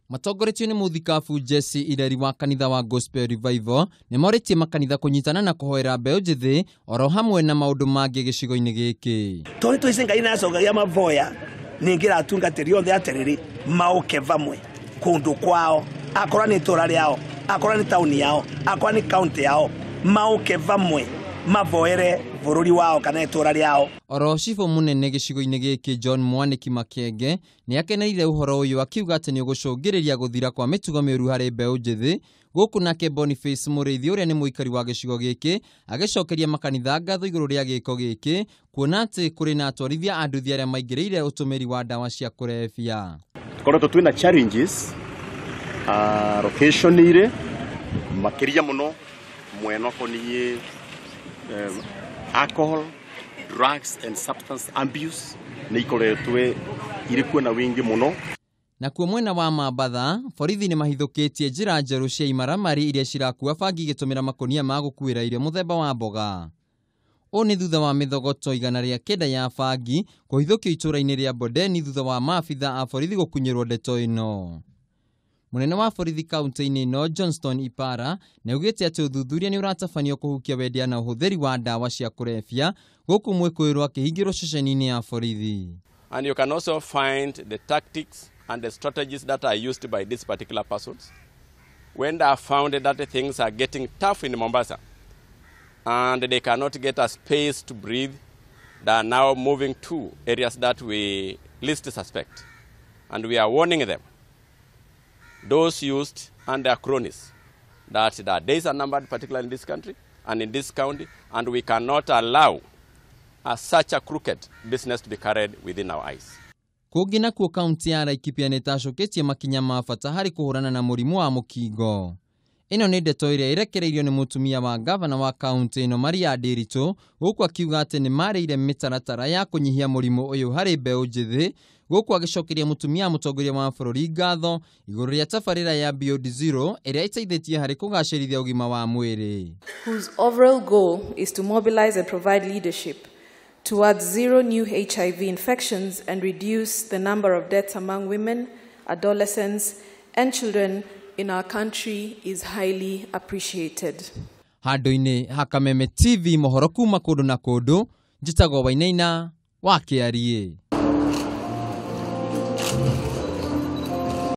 Matongoretio nĩ mũthikabu Jesse Ireri wa kanitha wa Gospel Revival nĩ morĩtie makanitha kũnyitana na kũhoera mbeũ njĩthĩ oro hamwe na maũndũ mangĩ gĩcigo-inĩ gĩkĩ. Tondũ twĩce Ngai nĩacokagia mavoya ningĩ atungatĩri othe atĩrĩrĩ maũke vamwe kũndũ kwao, akorwo nĩ itũra rĩao, akorwo nĩ taũni yao, akorwo nĩ kaunti yao, maũke vamwe mavoere bũrũri wao kana itũra rĩao. Oro cibũ mũnene gĩcigo-inĩ gĩkĩ John Mwaniki Makenge nĩ akeneire ũhoro ũyũ akiuga atĩ nĩ ũgũcũngĩrĩria gũthira kwa mĩtugo mĩũru harĩ mbeũ njĩthĩ. Gũkũ nake Boniface Mũrĩithi ũrĩa nĩ mũikari wa gĩcigo gĩkĩ agĩcokeria makanitha ngatho igũrũ rĩa gĩko gĩkĩ kuona atĩ kũrĩ na atwarithia a nduthi arĩa maingĩrĩire ũtũmĩri wa ndawa cia kũrebia. Tũkoretwo twĩna challenges location irĩ makĩria mũno mwena ũkoniĩ alcohol, drugs and substance abuse nĩ ikoretwo irĩ kuo na wĩingĩ mũno. Nakuo mwena wa Mambatha, borithi nĩ mahithũkĩtie njĩra njerũ cia imaramari iria cirakua bangi igĩtũmĩra makũnia ma gũkuĩra irio mũthemba wa mboga. Ũũ nĩ thutha wa mĩthogoto 109 ya bangi kũhithũkio itũũra-inĩ rĩa Bondeni thutha wa maabitha a borithi gũkunyĩrwo ndeto ĩno. Mũnene wa borithi kaunti-inĩ ĩno Johnston Ipara nĩaugĩte atĩ ũthuthuria nĩ ũratabanio kũhukia wendia na ũhũthĩri wa ndawa cia kũrebia gũkũ mwĩkũĩrwo akĩhingĩrwo ceceni-inĩ ya borithi. And you can also find the tactics and the strategies that are used by these particular persons. When they are found that things are getting tough in Mombasa and they cannot get a space to breathe, they are now moving to areas that we least suspect. And we are warning them, those used and their cronies, that their days are numbered, particularly in this country and in this county, and we cannot allow such a crooked business to be carried within our eyes. Kũngĩ nakuo kaunti ya Laikipia nĩ ĩtacũkĩtie makinya ma bata harĩ kũhũrana na mũrimũ wa mũkingo. Ĩno nĩ ndeto ĩrĩa ĩrekereirio nĩ mũtumia wa gavana wa kaunti ĩno Maria Ndiritu gũkũ akiuga atĩ nĩ marĩire mĩtaratara ya kũnyihia mũrimũ ũyũ harĩ mbeũ njĩthĩ, gũkũ agĩcokeria mũtumia wa mũtongoria wa bũrũri ngatho igũrũ rĩa tabarĩra ya Beyond Zero ĩrĩa ĩteithĩtie harĩ kũgacĩrithia ũgima wa mwĩrĩ. Whose overall goal is to mobilize and provide leadership towards zero new HIV infections and reduce the number of deaths among women, adolescents, and children in our country is highly appreciated. Handũ-inĩ ha Kameme TV mohoro kuma kũndũ na kũndũ, njĩtagwo Wainaina wa Kĩariĩ.